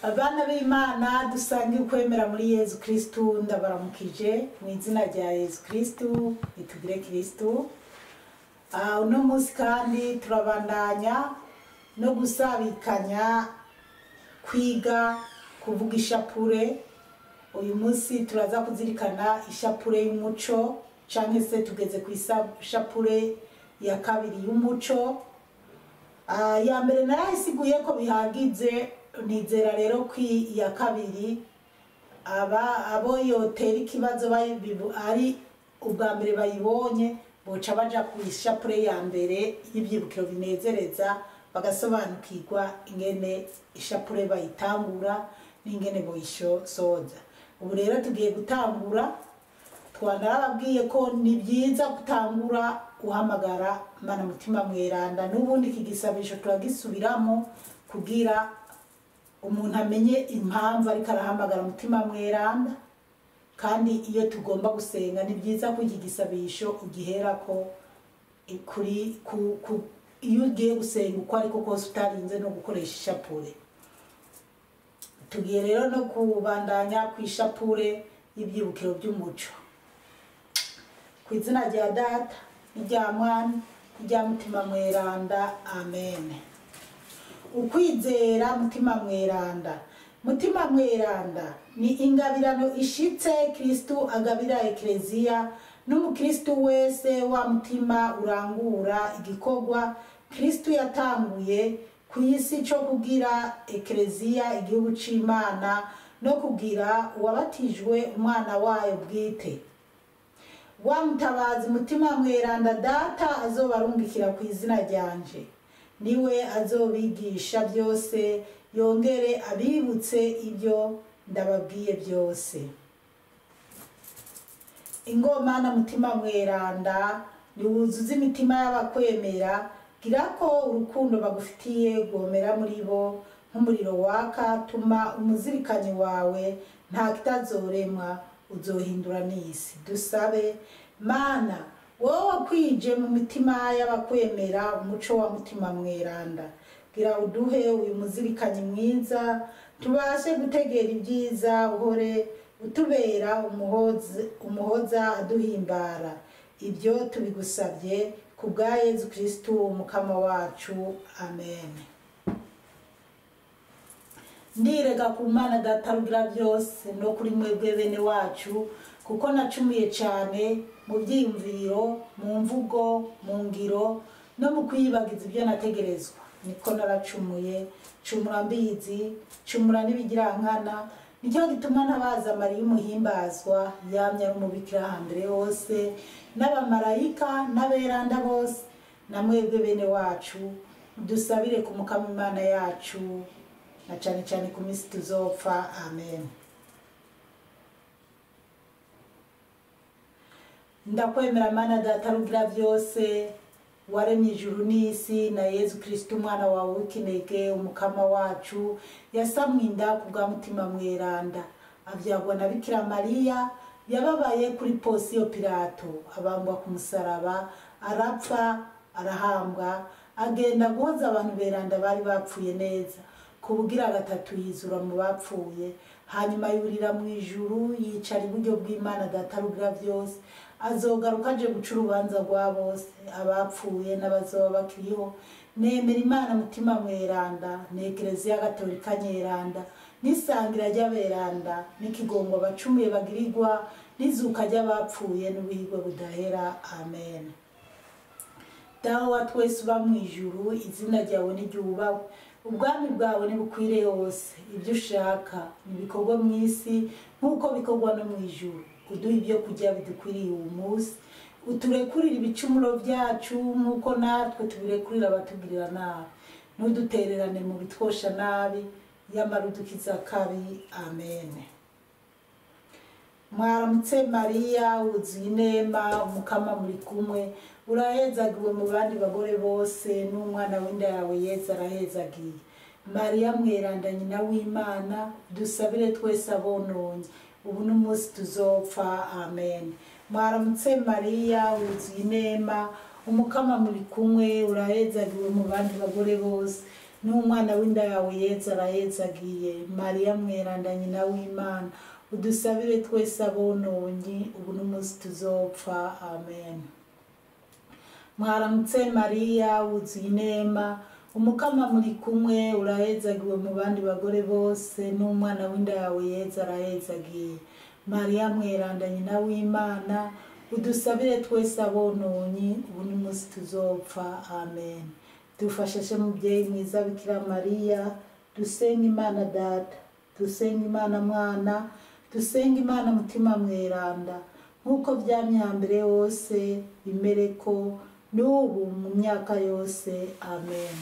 Abana b'Imana dusangiye ukwemera muri Yezu Kristu, ndabaramukije mu izina rya Yezu Kristu, itugire Kristu. Uno munsi kandi turabandanya no gusabikanya kwiga kuvuga ishapure. Uyu munsi turaza kuzirikana ishapure y'umuco, canke se tugeze ku ishapure ya kabiri y'umuco. Ya mbere narayisiguye ko bihagize, nizera rero ko iya kabiri abo yotera ikibazo ari ubwa mbere bayibonye boca baja ku ishapure ya mbere y'ivyibukiro binezereza, bagasobanukirwa ingene ishapure bayitangura n'ingene boyisoza. Ubu rero tugiye gutangura. Twanarababwiye ko ni byiza gutangura uhamagara Mana Mutima Mweranda, n'ubundi iki gisabisho turagisubiramo kugira umuntu amenye impamvu ariko arahamagara Mutima Mweranda. Kandi iyo tugomba gusenga ni byiza ko iki gisabisho ugiherako kuri iyo ugiye gusenga uko ariko kose utarinze no gukoresha ishapure. Tugiye rero no kubandanya ku ishapure y'ibyibukiro by'umuco. Ku izina rya Data n'irya Mwana n'irya Mutima Mweranda, amen. Ukwizera Mutima Mweranda. Mutima Mweranda ni ingabirano ishitse Kristu agabira Ekleziya n'umukristu wese wa mutima urangura igikorwa Kristu yatanguye ku isi cyo kugira Ekleziya igihugu c'Imana no kugira uwabatijwe umwana wayo bwite. Wa mutabazi Mutima Mweranda Data azobarungikira ku izina ryanje, niwe azobigisha byose, yongere abibutse ibyo ndababwiye byose. Ingoma na Mutima Mweranda niwuzuze imitima y'abakwemera, gira ko urukundo bagufitiye rwomera muri bo nk'umuriro waka, tuma umuzirikanyi wawe nta kitazoremwa uzohindura n'isi. Dusabe. Mana, wowe wakwije mu mitima y'abakwemera umuco wa Mutima Mweranda, gira uduhe uyu muzirikanyi mwiza, tubashe gutegera ibyiza, uhore utubera umuhoza aduhimbara. Ibyo tubigusabye ku bwa Yezu Kristu umukama wacu, amen. Ndirega ku Mana Data rugira byose no kuri mwebwe bene wacu, kuko nacumuye cyane mu byiyumviro, mu mvugo, mu ngiro no mu kwiyibagiza ibyo nategerezwa. Niko naracumuye, cumura mbizi, cumura n'ibigirankana. Nicyo gituma ntabaza Mariya umuhimbazwa, yamye ari umubikira hambere hose, n'abamarayika n'aberanda bose, na mwebwe bene wacu, dusabire ku Mukama Imana yacu, na cyane cyane ku minsi tuzopfa, amen. Ndakwemera Mana Data rugira byose, waremye ijuru n'isi, na Yezu Kristu umwana wawe w'ikinege umukama wacu, yasamwe inda ku bwa Mutima Mweranda, abyagwa na Bikira Mariya, yababaye kuri Ponsiyo Pilato, abambwa ku musaraba, arapfa, arahambwa, agenda guhoza abantu beranda bari bapfuye neza. Kubugira gatatu yizura mu bapfuye, hanyuma yurira mu ijuru, yicara iburyo bw'Imana Data rugira byose, azogaruka aje guca urubanza rwa bose, abapfuye n'abazoba bakiriho. Nemera Imana Mutima Mweranda, n'Ekleziya Gatolika Nyeranda, n'isangira ry'aberanda, n'ikigongo abacumuye bagirirwa, n'izuka ry'abapfuye, n'ubuhigwe budahera, amen. Dawe wa twese uba mu ijuru, izina ryawe niryubahwe, ubwami bwawe nibukwire hose, ibyo ushaka nibikorwe mu isi nk'uko bikorwa no mu ijuru. Uduhe ibyo kurya bidukwiriye uyu munsi, uturekurire ibicumuro byacu nk'uko natwe tubirekurira abatugirira nabi, ntudutererane mu bitwosha nabi, yamara udukiza akabi, amen. Mwaramutse Mariya wuzuye inema, umukama muri kumwe, urahezagiwe mu bandi bagore bose, n'umwana w'inda yawe Yezu arahezagiye. Mariya Mweranda nyina w'Imana, dusabire twese abononye, ubu n'umunsi tuzopfa, amen. Mwaramutse Mariya wuzuye inema, umukama muri kumwe, urahezagiwe mu bandi bagore bose, N'umwana w'inda yawe Yezu arahezagiye. Mariya mweranda, nyina w'Imana, udusabire twese abononyi, ubu n'umunsi tuzopfa. Amen. Mwaramutse Mariya, wuzuye inema, Umukama muri kumwe, urahezagiwe mu bandi bagore bose, n'umwana w'inda yawe Yezu arahezagiye. Mariya mweranda, nyina w'Imana, udusabire twese abononyi, ubu n'umunsi tuzopfa. Amen. Dufashashe mubyeyi mwiza Bikira Mariya, dusenga Imana Data, dusenga Imana Mwana, dusenga Imana Mutima Mweranda, nk'uko byamye hambere hose, bimere ko n'ubu mu myaka yose. Amen.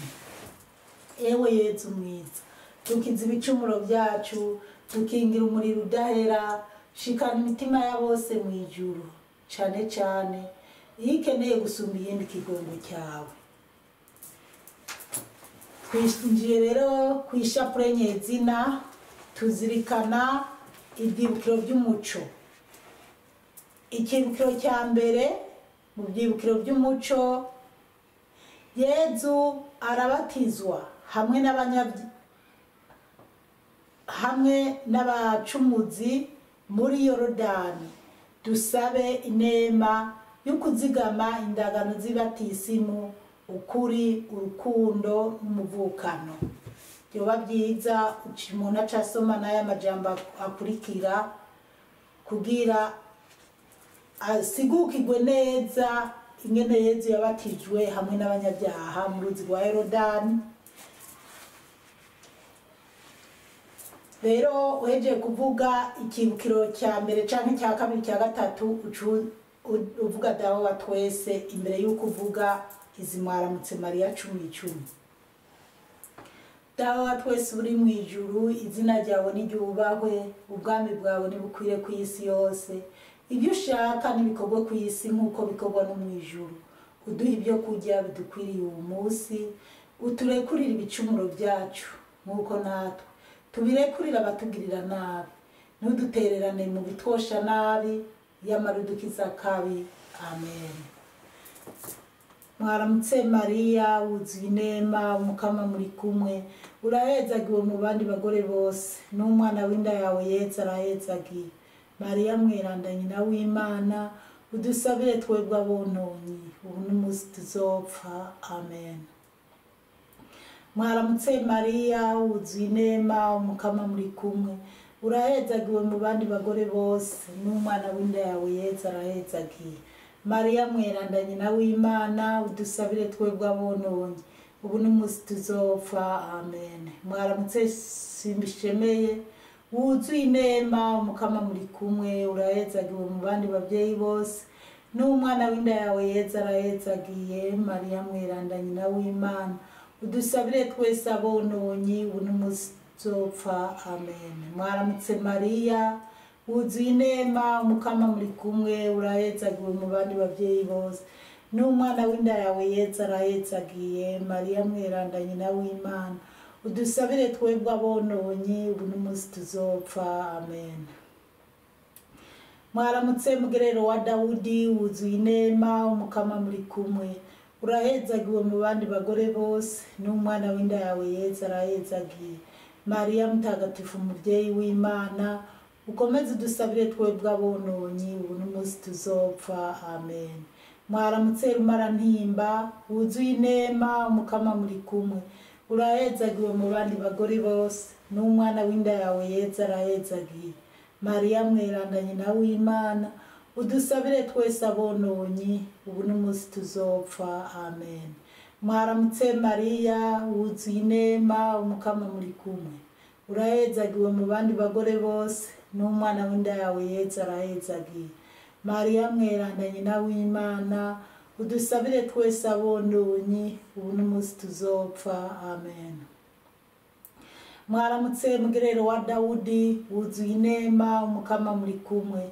Ewe Yezu mwiza, dukiza ibicumuro byacu, dukingira umuriro udahera, shikana imitima ya bose mu ijuru, cane cane iyo ikeneye gusumba iyindi kigongo cyawe. Twinjiye rero ku ishapure nyezina, tuzirikana ibyibukiro by'umuco. Icyibukiro cya mbere mu byibukiro by'umuco, Yezu arabatizwa hamwe n'abacumuzi muri Yorodani. Dusabe inema yo kuzigama indagano z'ibatisimu, ukuri, urukundo n'umuvukano. Byoba byiza umuntu aca asoma n'aya majambo akurikira kugira asigukirwe neza ingene Yezu yabatijwe hamwe n'abanyabyaha mu ruzi rwa Yorodani. Rero uhejeje kuvuga ikibukiro cya mbere canke cya kabiri cya gatatu, uvuga Dawe wa twese imbere y'uko uvuga izi mwaramutse Mariya 10 10. Dawe wa twese uri mu ijuru, izina ryawe niryubahwe, ubwami bwawe nibukwire ku isi yose, ibyo ushaka nibikorwe ku isi nk'uko bikorwa no mu ijuru. Uduhe ibyo kurya bidukwiriye uwo munsi, uturekurire ibicumuro byacu nk'uko natwe tubirekurira abatugirira nabi, ntudutererane mu bitwosha nabi, yamara udukiza kabi. Amen. Mwaramutse Mariya, wuzuye inema, Umukama muri kumwe, urahezagiwe mu bandi bagore bose, n'umwana w'inda yawe Yezu arahezagiye. Mariya mweranda, nyina w'Imana, udusabire twebwe abononyi, ubu n'umunsi tuzopfa. Amen. Mwaramutse Mariya, wuzuye inema, Umukama muri kumwe, urahezagiwe mu bandi bagore bose, n'umwana w'inda yawe Yezu arahezagiye. Mariya mweranda, nyina w'Imana, udusabire twebwe abononyi, ubu n'umunsi tuzopfa. Amen. Mwaramutse simbishemeye, wuzuye inema, Umukama muri kumwe, urahezagiwe mu bandi babyeyi bose, n'umwana w'inda yawe Yezu arahezagiye. Mariya mweranda, nyina w'Imana, udusabire twese abononyi, ubu n'umunsi tuzopfa. Amen. Mwaramutse Mariya, wuzuye inema, Umukama muri kumwe, urahezagiwe mu bandi babyeyi bose, n'umwana w'inda yawe Yezu arahezagiye. Mariya mweranda, nyina w'Imana, udusabire twebwe abononyi, ubu n'umunsi tuzopfa. Amen. Mwaramutse mugerero wa Dawudi, wuzuye inema, Umukama muri kumwe, urahezagiwe mu bandi bagore bose, n'umwana w'inda yawe Yezu arahezagiye. Mariya mutagatifu, umubyeyi w'Imana, ukomeze udusabire twebwe abononyi, ubu n'umunsi tuzopfa. Amen. Mwaramutse Rumarantimba, wuzuye inema, Umukama muri kumwe, urahezagiwe mu bandi bagore bose, n'umwana w'inda yawe Yezu arahezagiye. Mariya mweranda, nyina w'Imana, udusabire twese abononyi, ubu n'umunsi tuzopfa. Amen. Mwaramutse Mariya, wuzuye inema, Umukama muri kumwe, urahezagiwe mu bandi bagore bose, n'umwana w'inda yawe Yezu arahezagiye. Mariya mweranda, nyina w'Imana, udusabire twese abononyi, ubu n'umunsi tuzopfa. Amen. Mwaramutse mugerero wa Dawudi, wuzuye inema, Umukama muri kumwe,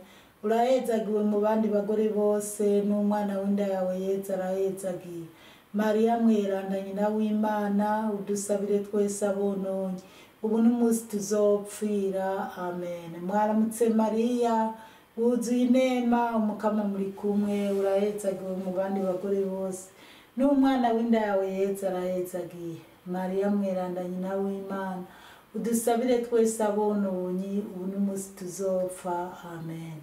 urahezagiwe mu bandi bagore bose, n'umwana w'inda yawe Yezu arahezagiye. Mariya mweranda, nyina w'Imana, udusabire twese abononyi, ubu n'umunsi tuzopfira. Amen. Mwaramutse Mariya, wuzuye inema, Umukama muri kumwe, urahezagiwe mu bandi bagore bose, n'umwana w'inda yawe Yezu arahezagiye. Mariya mweranda nyina w'Imana, udusabire twese abononyi, ubu n'umunsi tuzopfa. Amen.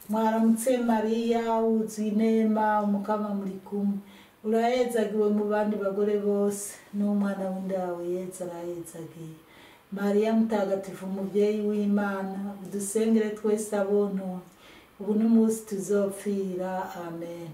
Mwaramutse Mariya, wuzuye inema, Umukama muri kumwe, urahezagiwe mu bandi bagore bose, n'umwana w'inda yawe Yezu arahezagiye. Mariya mutagatifu, umubyeyi w'Imana, udusengere twese abononyi, ubu n'umunsi tuzopfira. Amen.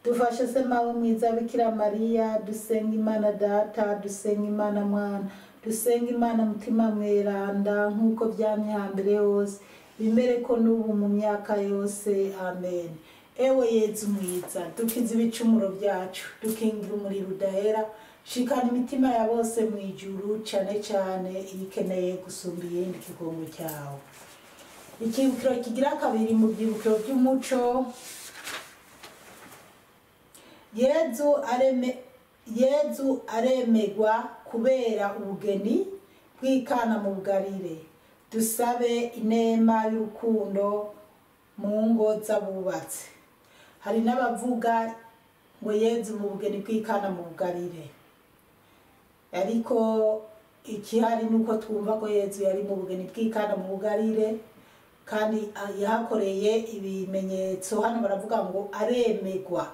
Dufashe se mawe mwiza Bikira Mariya, dusenga Imana Data, dusenga Imana Mwana, dusenga Imana Mutima Mweranda, nk'uko byamye hambere hose, bimere ko n'ubu mu myaka yose. Amen. Ewe Yezu mwiza, dukize ibicumuro byacu, dukingira umuriro udahera, shikana imitima ya bose mu ijuru, cane cane iyikeneye gusumba iyindi kigongo cyawe. Ikibukiro kigira kabiri mu byibukiro by'umuco, Yezu aremegwa kubera ubugeni bw'Ikana mu Bugarire. Dusabe inema y'urukundo mu ngo z'abubatse. Hari n'abavuga ngo Yezu mu bugeni bw'Ikana mu Bugarire, ariko ikihari nuko twumva ko Yezu yari mu bugeni bw'Ikana mu Bugarire, kandi yahakoreye ibimenyetso. Hano baravuga ngo aremegwa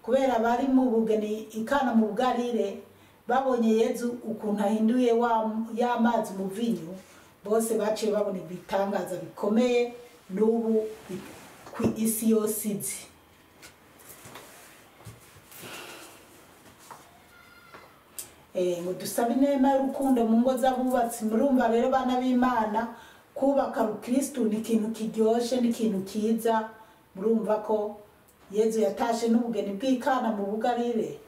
kubera bari mu bugeni Ikana mu Bugarire, babonye Yezu ukuntu ahinduye ya mazi mu vinyu, bose baciye babona ibitangaza bikomeye n'ubu ku isi yose izi. Ngo dusabe inema y'urukundo mu ngo z'abubatsi. Murumva rero bana b'Imana, kubaka rukristu ni ikintu kiryoshe, ni ikintu kiza. Murumva ko Yezu yatashe n'ubugeni bw'Ikana mu Bugarire.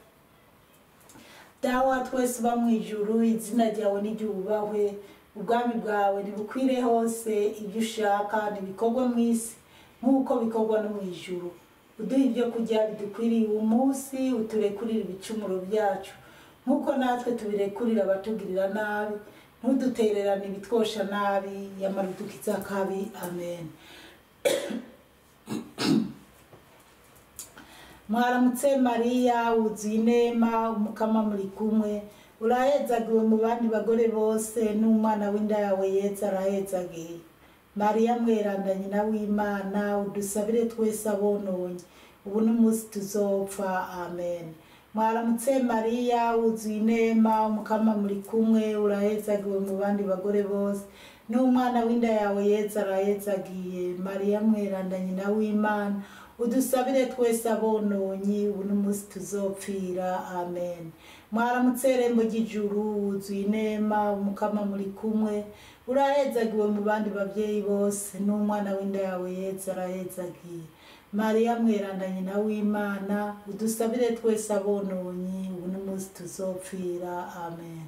Dawa twese uba mu ijuru, izina ryawe niryubahwe, ubwami bwawe nibukwire hose, ibyo ushaka nibikorwe mu isi nk'uko bikorwa no mu ijuru. Uduhe ibyo kurya bidukwiriye uyu munsi, uturekurire ibicumuro byacu nk'uko natwe tubirekurira abatugirira nabi, ntudutererane ibitwosha nabi, yamara udukize akabi. Amen. Mwaramutse Mariya, wuzuye inema, Umukama muri kumwe, urahezagiwe mu bandi bagore bose, n'umwana w'inda yawe Yezu arahezagiye. Mariya mweranda nyina w'Imana, udusabire twese abononye, ubu n'umunsi tuzopfa. Amen. Mwaramutse Mariya, wuzuye inema, Umukama muri kumwe, urahezagiwe mu bandi bagore bose, n'umwana w'inda yawe Yezu arahezagiye. Mariya mweranda nyina w'Imana, udusabire twese abononyi, ubu n'umunsi tuzopfira. Amen. Mwaramutse rembo ry'ijuru, wuzuye inema, Umukama muri kumwe, urahezagiwe mu bandi babyeyi bose, n'umwana w'inda yawe Yezu arahezagiye. Mariya mweranda nyina w'Imana, udusabire twese abononyi, ubu n'umunsi tuzopfira. Amen.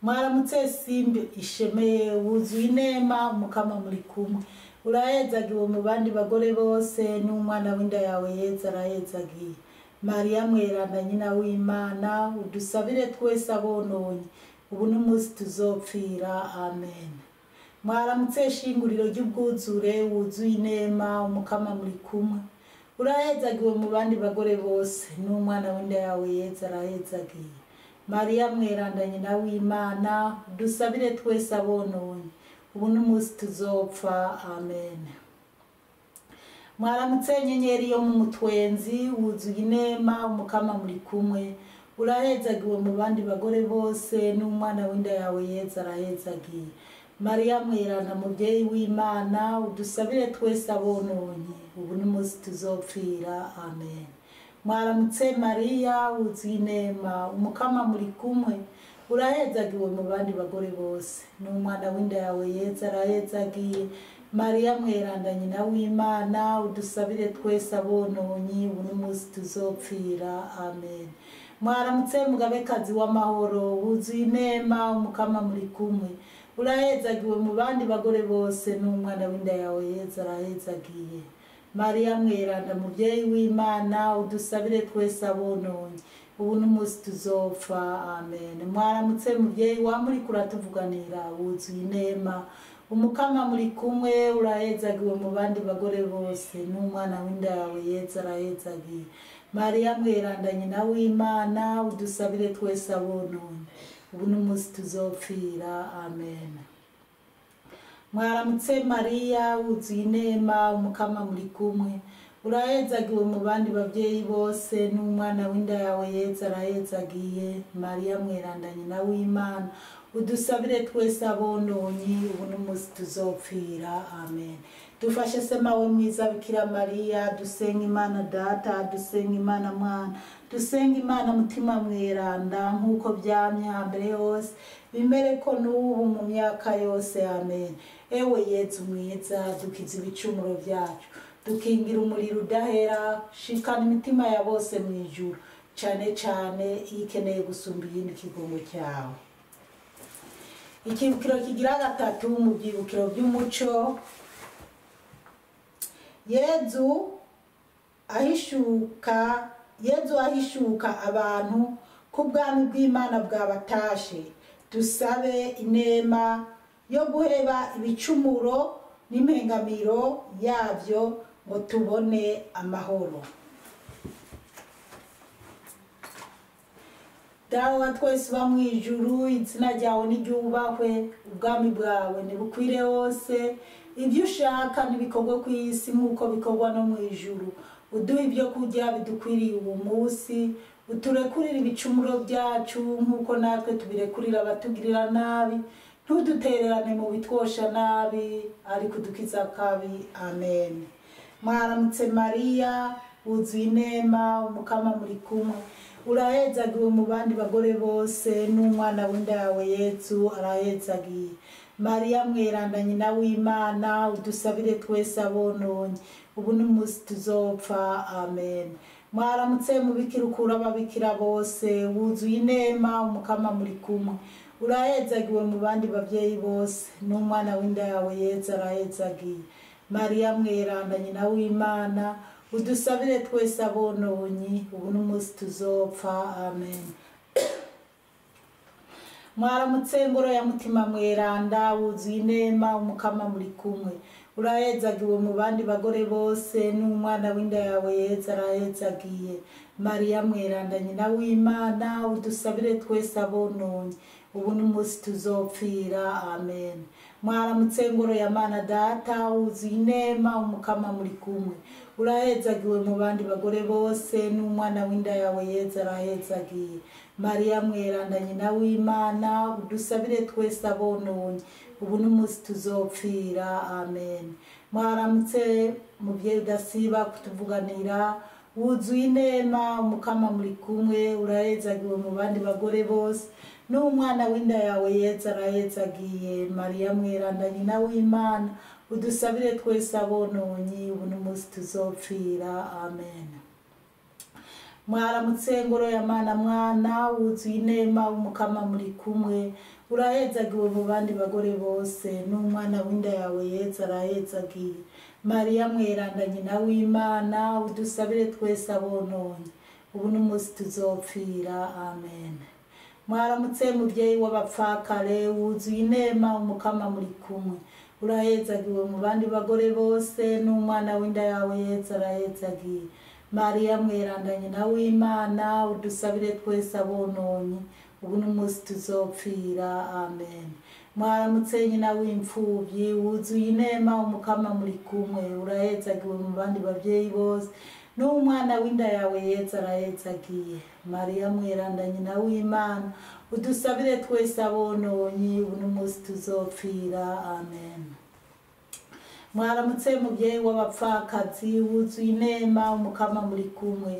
Mwaramutse simbi ishemeye, wuzuye inema, Umukama muri kumwe, urahezagiwe mu bandi bagore bose, n'umwana w'inda yawe Yezu arahezagiye. Mariya mweranda nyina w'Imana, udusabire twese abononyi, ubu n'umunsi tuzopfira. Amen. Mwaramutse shinguriro ry'ubwuzure, wuzuye inema, Umukama muri kumwe, urahezagiwe mu bandi bagore bose, n'umwana w'inda yawe Yezu arahezagiye. Mariya mweranda nyina w'Imana, udusabire twese abononyi, ubu n'umunsi tuzopfa. Amen. Mwaramutse nyenyeri yo mu mutwenzi, wuzuye inema, Umukama muri kumwe, urahezagiwe mu bandi bagore bose, n'umwana w'inda yawe Yezu arahezagiye. Mariya mweranda mubyeyi w'Imana, udusabire twese abononyi, ubu n'umunsi tuzopfira. Amen. Mwaramutse Mariya, wuzuye inema, Umukama muri kumwe, urahezagiwe mu bandi bagore bose, n'umwana w'inda yawe Yezu arahezagiye. Mariya mweranda nyina w'Imana, udusabire twese abononyi, ubu n'umunsi tuzopfira. Amen. Mwaramutse mugabekazi w'amahoro, wuzuye inema, Umukama muri kumwe, urahezagiwe mu bandi bagore bose, n'umwana w'inda yawe Yezu arahezagiye. Mariya mweranda mubyeyi w'Imana, udusabire twese abononyi, ubu n'umunsi tuzopfa. Amen. Mwaramutse mubyeyi wa muri kuratuvuganira, wuzuye inema, Umukama muri kumwe, urahezagiwe mu bandi bagore bose, n'umwana w'inda yawe Yezu arahezagiye. Mariya mweranda nyina w'Imana, udusabire twese abononye, ubu n'umunsi tuzopfira. Amen. Mwaramutse Mariya, wuzuye inema, Umukama muri kumwe, urahezagiwe mu bandi babyeyi bose, n'umwana w'inda yawe Yezu arahezagiye. Mariya mweranda nyina w'Imana, udusabire twese abononyi, ubu n'umunsi tuzopfira. Amen. Dufashe se mawe mwiza Bikira Mariya, dusenga Imana Data, dusenga Imana Mwana, dusenga Imana Mutima Mweranda, nk'uko byamye hambere hose, bimere ko n'ubu mu myaka yose. Amen. Ewe Yezu mwiza, dukiza ibicumuro byacu, dukingira umuriro udahera, shikana imitima ya bose mu ijuru, cane cane iyo ikeneye gusumba iyindi kigongo cyawe. Ikibukiro kigira gatatu mu byibukiro by'umuco, Yezu ahishuka abantu ko ubwami bw'Imana bwabatashe. Dusabe inema yo guheba ibicumuro n'impengamiro yabyo ngo tubone amahoro. Dawe wa twese uba mu ijuru, izina ryawe niryubahwe, ubwami bwawe nibukwire hose, ibyo ushaka nibikorwe ku isi nk'uko bikorwa no mu ijuru. Uduhe ibyo kurya bidukwiriye uwo munsi, uturekurire ibicumuro byacu nk'uko natwe tubirekurira abatugirira nabi, ntudutererane mu bitwosha nabi, ariko udukize akabi. Amen. Mwaramutse Mariya, wuzuye inema, Umukama muri kumwe, urahezagiwe mu bandi bagore bose, n'umwana w'inda yawe Yezu arahezagiye. Mariya mweranda nyina w'Imana, udusabire twese abononye, ubu n'umunsi tuzopfa. Amen. Mwaramutse mubikira ukura ababikira bose, wuzuye inema, Umukama muri kumwe, urahezagiwe mu bandi babyeyi bose, n'umwana w'inda yawe Yezu arahezagiye. Mariya mweranda nyina w'Imana, udusabire twese abononyi, ubu n'umunsi tuzopfa. Amen. Mwaramutse ngoro ya Mutima Mweranda, wuzuye inema, Umukama muri kumwe, urahezagiwe mu bandi bagore bose, n'umwana w'inda yawe Yezu arahezagiye. Mariya mweranda nyina w'Imana, udusabire twese abononye, ubu n'umunsi tuzopfira. Amen. Mwaramutse ngoro ya Mana Data, wuzuye inema, Umukama muri kumwe, urahezagiwe mu bandi bagore bose, n'umwana w'inda yawe Yezu arahezagiye. Mariya mweranda nyina w'Imana, udusabire twese abononye, ubu n'umunsi tuzopfira. Amen. Mwaramutse mubyeyi udasiba kutuvuganira, wuzuye inema, Umukama muri kumwe, urahezagiwe mu bandi bagore bose, n'umwana w'inda yawe Yezu arahezagiye. Mariya mweranda nyina w'Imana, udusabire twese abononyi, ubu n'umunsi tuzopfira. Amen. Mwaramutse ngoro ya Mana Mwana, wuzuye inema, Umukama muri kumwe, urahezagiwe mu bandi bagore bose, n'umwana w'inda yawe Yezu arahezagiye. Mariya mweranda nyina w'Imana, udusabire twese abononye, ubu n'umunsi tuzopfira. Amen. Mwaramutse mubyeyi w'abapfakare, wuzuye inema, Umukama muri kumwe, urahezagiwe mu bandi bagore bose, n'umwana w'inda yawe Yezu arahezagiye. Mariya mweranda nyina w'Imana, udusabire twese abononye, ubu n'umunsi tuzopfira. Amen. Mwaramutse nyina w'imfubyi, wuzuye inema, Umukama muri kumwe, urahezagiwe mu bandi babyeyi bose, n'umwana w'inda yawe Yezu arahezagiye. Mariya mweranda nyina w'Imana, udusabire twese abononyi, ubu n'umunsi tuzopfira. Amen. Mwaramutse mubyeyi w'abapfakazi, wuzuye inema, Umukama muri kumwe,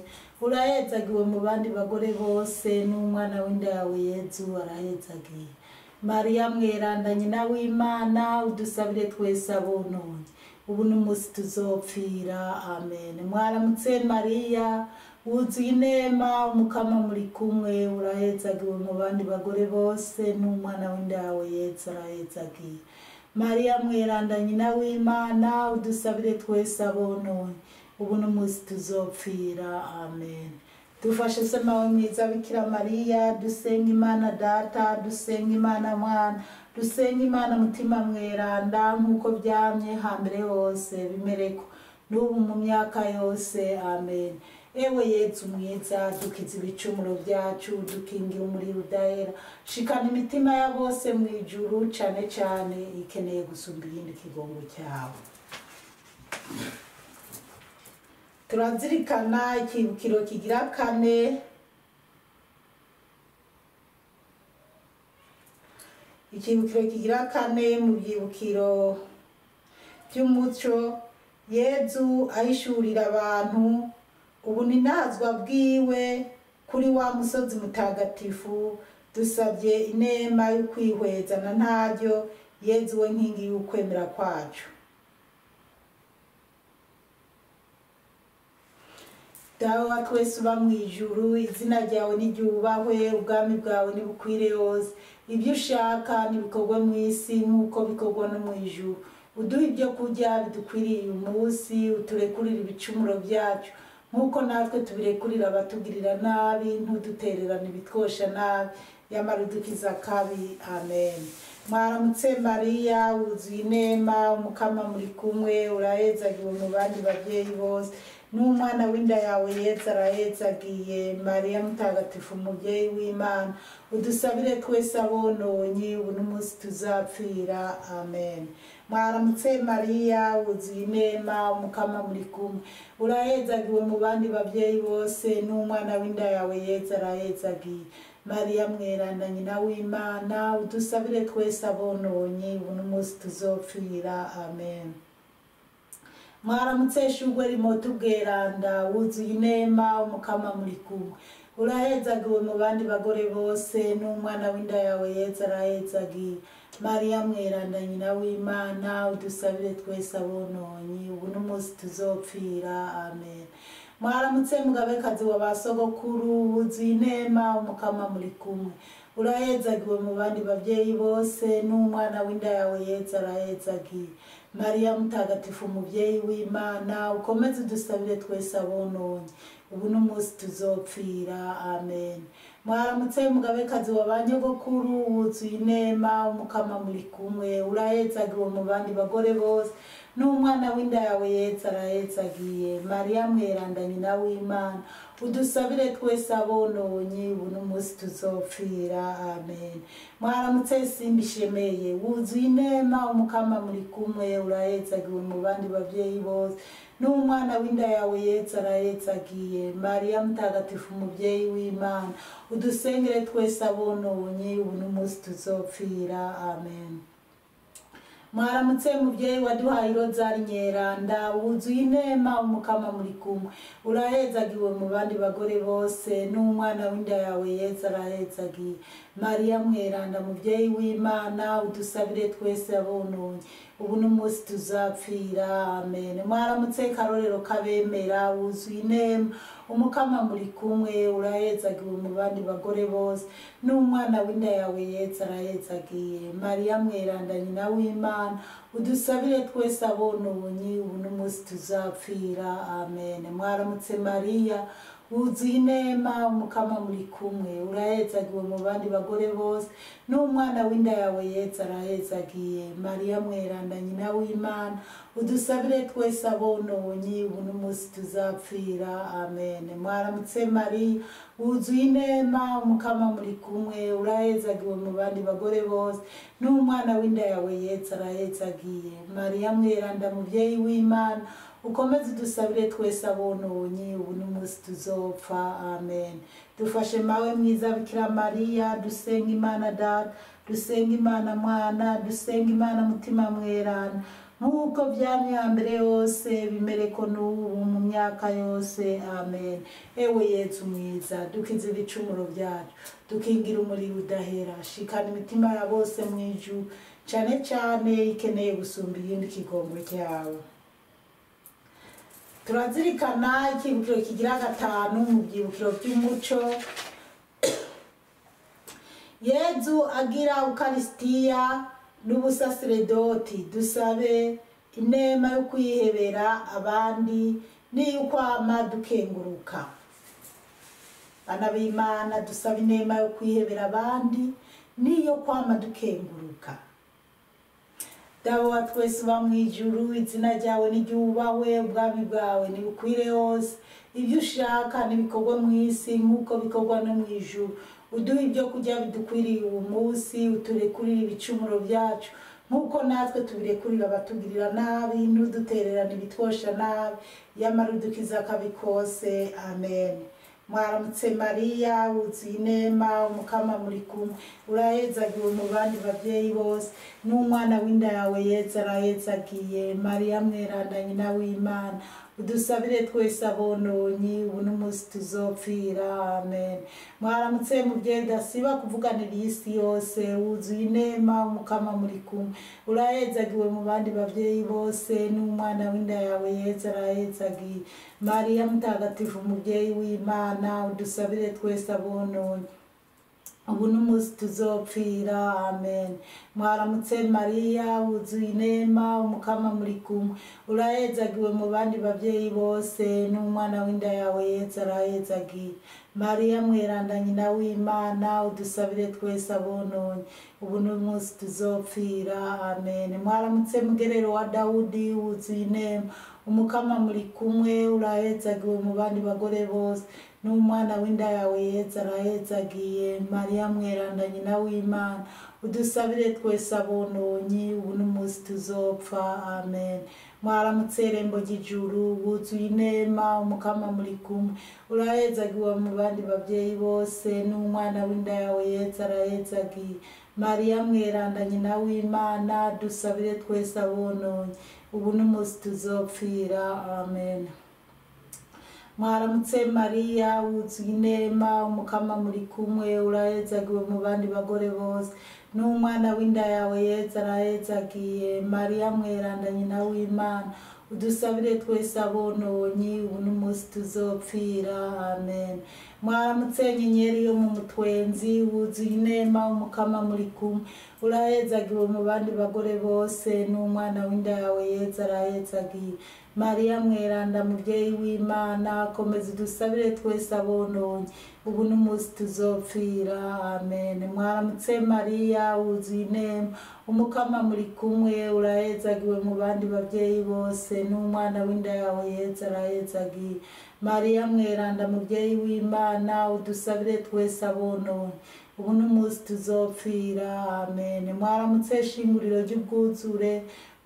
urahezagiwe mu bandi bagore bose, n'umwana w'inda yawe Yezu arahezagiye. Mariya mweranda nyina w'Imana, udusabire twese abononye, ubu n'umunsi tuzopfira. Amen. Mwaramutse Mariya, wuzuye inema, Umukama muri kumwe, urahezagiwe mu bandi bagore bose, n'umwana w'inda yawe Yezu arahezagiye. Mariya mweranda nyina w'Imana, udusabire twese abononye, ubu n'umunsi tuzopfira. Amen. Dufashe se mawe mwiza Bikira Mariya, dusenga Imana Data, dusenga Imana Mwana, dusenga Imana Mutima Mweranda, nk'uko byamye hambere hose, bimereko n'ubu mu myaka yose. Amen. Ewe Yezu mwiza, dukize ibicumuro byacu, dukingira umuriro udahera, shikana imitima ya bose mu ijuru, cane cane ikeneye gusumba iyindi kigongo cyawe. Turazirikana ikibukiro kigira kane, ikibukiro kigira kane mu byibukiro by'umuco, Yezu ahishurira abantu ubuninazwa bwiwe kuri wa musozi mutagatifu. Dusabye inema yo kwihweza na ntaryo Yezu we nkingi y'ukwemera kwacu. Dawe wa twese uba mu ijuru, izina ryawe niryubahwe, ubwami bwawe nibukwire hose, ibyo ushaka nibikorwe mu isi nk'uko bikorwa no mu ijuru. Uduhe ibyo kurya bidukwiriye uyu munsi, uturekurire ibicumuro byacu nk'uko natwe tubirekurira abatugirira nabi, ntudutererane ibitwosha nabi, yamara udukiza akabi. Amen. Mwaramutse Mariya, wuzuye inema, Umukama muri kumwe, urahezagiwe mu bandi babyeyi bose, n'umwana w'inda yawe Yezu arahezagiye. Mariya mutagatifu, umubyeyi w'Imana, udusabire twese abononyi, ubu n'umunsi tuzapfira. Amen. Mwaramutse Mariya, wuzuye inema, Umukama muri kumwe, urahezagiwe mu bandi babyeyi bose, n'umwana w'inda yawe Yezu arahezagiye. Mariya mweranda, nyina w'Imana, udusabire twese abononyi, ubu n'umunsi tuzopfira. Amen. Mwaramutse shugwe rimota ubweranda, wuzuye inema, Umukama muri kumwe, urahezagiwe mu bandi bagore bose, n'umwana w'inda yawe Yezu arahezagiye. Mariya mweranda, nyina w'Imana, udusabire twese abononyi, ubu n'umunsi tuzopfira. Amen. Mwaramutse mugabekazi wa ba sogokuru, wuzuye inema, Umukama muri kumwe, urahezagiwe mu bandi babyeyi bose, n'umwana w'inda yawe Yezu arahezagiye. Mariya mutagatifu, umubyeyi w'Imana, ukomeze udusabire twese abononyi, ubu n'umunsi tuzopfira. Amen. Mwaramutse mugabekazi wa ba nyogokuru, wuzuye inema, Umukama muri kumwe, urahezagiwe mu bandi bagore bose, n'umwana w'inda yawe Yezu arahezagiye. Mariya mweranda, nyina w'Imana, udusabire twese abononyi, ubu n'umunsi tuzopfira. Amen. Mwaramutse simba ishemeye, wuzuye inema, Umukama muri kumwe, urahezagiwe mu bandi babyeyi bose, n'umwana w'inda yawe Yezu arahezagiye. Mariya mutagatifu, umubyeyi w'Imana, udusengere twese abononyi, ubu n'umunsi tuzopfira. Amen. Mwaramutse mubyeyi waduhaye irozari nyeranda, wuzuye inema, Umukama muri kumwe, urahezagiwe mu bandi bagore bose, n'umwana w'inda yawe Yezu arahezagiye. Mariya mweranda, mubyeyi w'Imana, udusabire twese abononyi, ubu n'umunsi tuzapfira. Amen. Mwaramutse karorero kabemera, wuzuye inema, Umukama muri kumwe, urahezagiwe mu bandi bagore bose, n'umwana w'inda yawe Yezu arahezagiye. Mariya mweranda, nyina w'Imana, udusabire twese abononyi, ubu n'umunsi tuzapfira. Amen. Mwaramutse Mariya, wuzuye inema, Umukama muri kumwe, urahezagiwe mu bandi bagore bose, n'umwana w'inda yawe Yezu arahezagiye. Mariya mweranda, nyina w'Imana, udusabire twese abononyi, ubu n'umunsi tuzapfira. Amen. Mwaramutse Mariya, wuzuye inema, Umukama muri kumwe, urahezagiwe mu bandi bagore bose, n'umwana w'inda yawe Yezu arahezagiye. Mariya mweranda, mubyeyi w'Imana, ukomeze udusabire twese abononyi, ubu n'umunsi tuzopfa. Amen. Dufashe mawe mwiza Bikira Mariya, dusenga Imana Data, dusenga Imana Mwana, dusenga Imana Mutima Mweranda, nk'uko byamye hambere yose, bimereko n'ubu mu myaka yose. Amen. Ewe Yezu mwiza, dukize ibicumuro byacu, dukingira umuriro udahera, shikana imitima ya bose mu ijuru, cane cane ikeneye gusumba iyindi kigongo cyawe. Turazirikana ikibukiro kigira gatanu mu byibukiro by'umuco, Yezu agira Ukarisitiya n'ubusaseredoti. Dusabe inema yo kwihebera abandi n'iy'ukwama dukenguruka. Bana b'Imana, dusabe inema yo kwihebera abandi n'iyo kwama dukenguruka. Dawe wa twese uba mu ijuru, izina ryawe niryubahwe, ubwami bwawe nibukwire hose, Ibyo ushaka n'ibikorwa mu isi nk'uko bikorwa no mu ijuru. Uduhe ibyo kurya bidukwiriye uwo munsi, uturekurire ibicumuro byacu nk'uko natwe tubirekurira abatugirira nabi, ntudutererane ibitwosha nabi, yamara udukiza akabi kose. Amen. Mwaramutse Mariya, wuzuye inema, Umukama muri kumwe, urahezagiwe mu bandi babyeyi bose, n'umwana w'inda yawe Yezu arahezagiye. Mariya mweranda, nyina w'Imana, udusabire twese abononyi, ubu n'umunsi tuzopfira. Amen. Mwaramutse mubyeyi udasiba kuvuganira isi yose, wuzuye inema, Umukama muri kumwe, urahezagiwe mu bandi babyeyi bose, n'umwana w'inda yawe Yezu arahezagiye. Mariya mutagatifu, umubyeyi w'Imana, udusabire twese abononyi, ubu n'umunsi tuzopfira. Amen. Mwaramutse Mariya, wuzuye inema, Umukama muri kumwe, urahezagiwe mu bandi babyeyi bose, n'umwana w'inda yawe Yezu arahezagiye. Mariya mweranda, nyina w'Imana, udusabire twese abononyi, ubu n'umunsi tuzopfira. Amen. Mwaramutse mugerero wa Dawudi, wuzuye inema, Umukama muri kumwe, urahezagiwe mu bandi bagore bose, n'umwana w'inda yawe Yezu arahezagiye. Mariya mweranda, nyina w'Imana, udusabire twese abononyi, ubu n'umunsi tuzopfa. Amen. Mwaramutse rembo ry'ijuru, wuzuye inema, Umukama muri kumwe, urahezagiwe mu bandi babyeyi bose, n'umwana w'inda yawe Yezu arahezagiye. Mariya mweranda, nyina w'Imana, dusabire twese abononyi, ubu n'umunsi tuzopfira. Amen. Mwaramutse Mariya, wuzuye inema, Umukama muri kumwe, urahezagiwe mu bandi bagore bose, n'umwana w'inda yawe Yezu arahezagiye. Mariya mweranda, nyina w'Imana, udusabire twese abononyi, ubu n'umunsi tuzopfira. Amen. Mwaramutse nyenyeri yo mu mutwenzi, wuzuye inema, Umukama muri kumwe, urahezagiwe mu bandi bagore bose, n'umwana w'inda yawe Yezu arahezagiye. Mariya mweranda, mubyeyi w'Imana, komeza udusabire twese abononyi, ubu n'umunsi tuzopfira. Amen. Mwaramutse Mariya, wuzuye inema, Umukama muri kumwe, urahezagiwe mu bandi babyeyi bose, n'umwana w'inda yawe Yezu arahezagiye. Mariya mweranda, mubyeyi w'Imana, udusabire twese abononyi, ubu n'umunsi tuzopfira. Amen. Mwaramutse shinguriro ry'ubwuzure,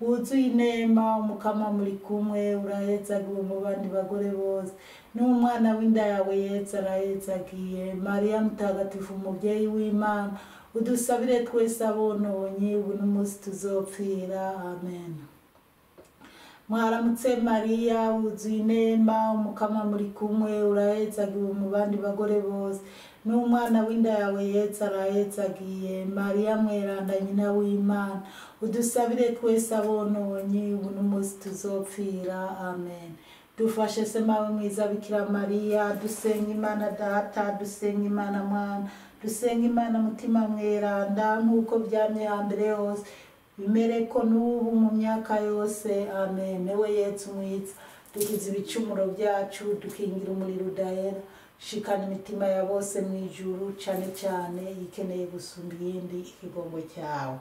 wuzuye inema, Umukama muri kumwe, urahezagiwe mu bandi bagore bose, n'umwana w'inda yawe Yezu arahezagiye. Mariya mutagatifu, umubyeyi w'Imana, udusabire twese abononyi, ubu n'umunsi tuzopfira. Amen. Mwaramutse Mariya, wuzuye inema, Umukama muri kumwe, urahezagiwe mu bandi bagore bose, n'umwana w'inda yawe Yezu arahezagiye. Mariya mweranda, nyina w'Imana, udusabire twese abononyi, ubu n'umunsi tuzopfira. Amen. Dufashe se mawe mwiza Bikira Mariya, dusenga Imana Data, dusenga Imana Mwana, dusenga Imana Mutima mweranda, nk'uko byamye hambere hose, bimere ko n'ubu mu myaka yose. Amen. Ewe Yezu mwiza, dukiza ibicumuro byacu, dukingira umuriro udahera, shikana imitima ya bose mu ijuru, cyane cyane ikeneye gusumba iyindi ikigongo cyawe.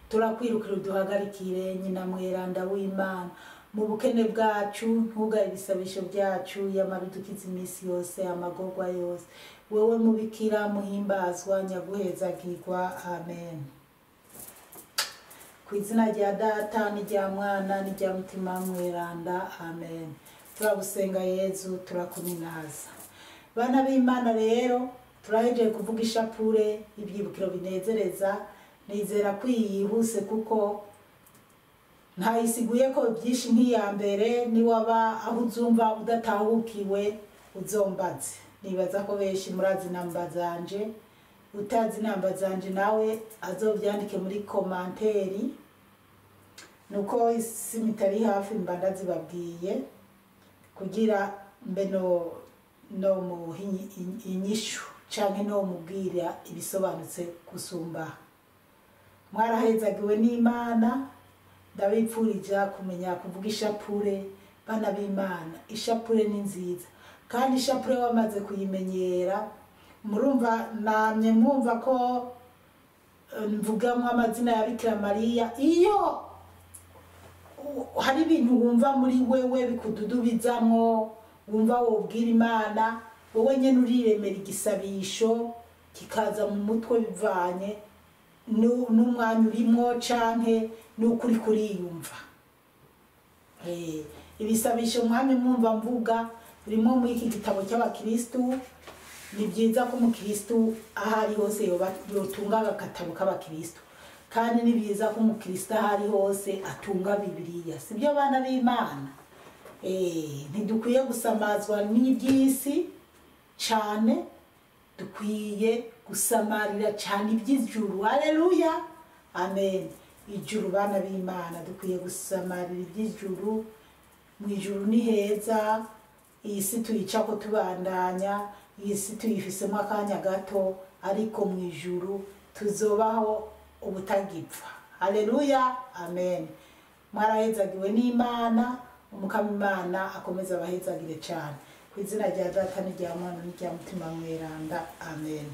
Turakwirukira uduhagarikire, nyina mweranda w'Imana, mu bukene bwacu ntugaye ibisabisho byacu, yamara udukiza iminsi yose amagorwa yose. Wewe mubikira muhimbazwa, nyaguhezagirwa. Amen. Ku izina rya Data n'irya Mwana n'irya Mutima mweranda. Amen. Turagusenga Yezu, turakuminaza. Bana b'Imana, rero turahejeje kuvuga ishapure ibyibukiro binezereza. Nizera ko iyi yihuse kuko ntayisiguye ko byinshi nk'iya mbere. Niwaba aho uzumva udatahukiwe, uzombaze. Nibaza ko benshi murazi namba zanje. Utazi namba zanje nawe azobyandike muri commentaire, nuko isimu itari hafi mba ndazibabwiye kugira mbe no muha inyishu canke no mubwira ibisobanutse gusumba. Mwarahezagiwe n'Imana. Ndabipfurija kumenya kuvuga ishapure. Bana b'Imana, ishapure ni nziza, kandi ishapure wamaze kuyimenyera, murumva namye mwumva ko mvugamwo amazina ya Bikira Mariya. Iyo Hari ibintu wumva muri wewe bikududubizamwo, wumva wobwira Imana, wowe nyene uriremera igisabisho kikaza mu mutwe bivanye n'umwanya urimwo canke n'uko uriko uriyumva. Ibisabisho mwami mwumva mvuga birimo muri iki gitabo cy'abakristu. Ni byiza ko umukristu aho ari hose yotunga agatabo k'abakristu, kandi ni byiza ko umukristu aho ari hose atunga Bibiliya. Sibyo, bana b'Imana? Ntidukwiye gusamazwa n'iby'isi cyane, dukwiye gusamarira cyane iby'ijuru. Haleluya, amen. Ijuru, bana b'Imana, dukwiye gusamarira iby'ijuru. Mu ijuru ni heza. Iyi si tuyicako tubandanya, iyi si tuyifisemo akanya gato, ariko mu ijuru tuzobaho ubutagipfa. Haleluya, amen. Mwarahezagiwe n'Imana. Umukama Imana akomeza abahezagire cyane, ku izina rya Data n'irya Mwana n'irya Mutima Mweranda, amen.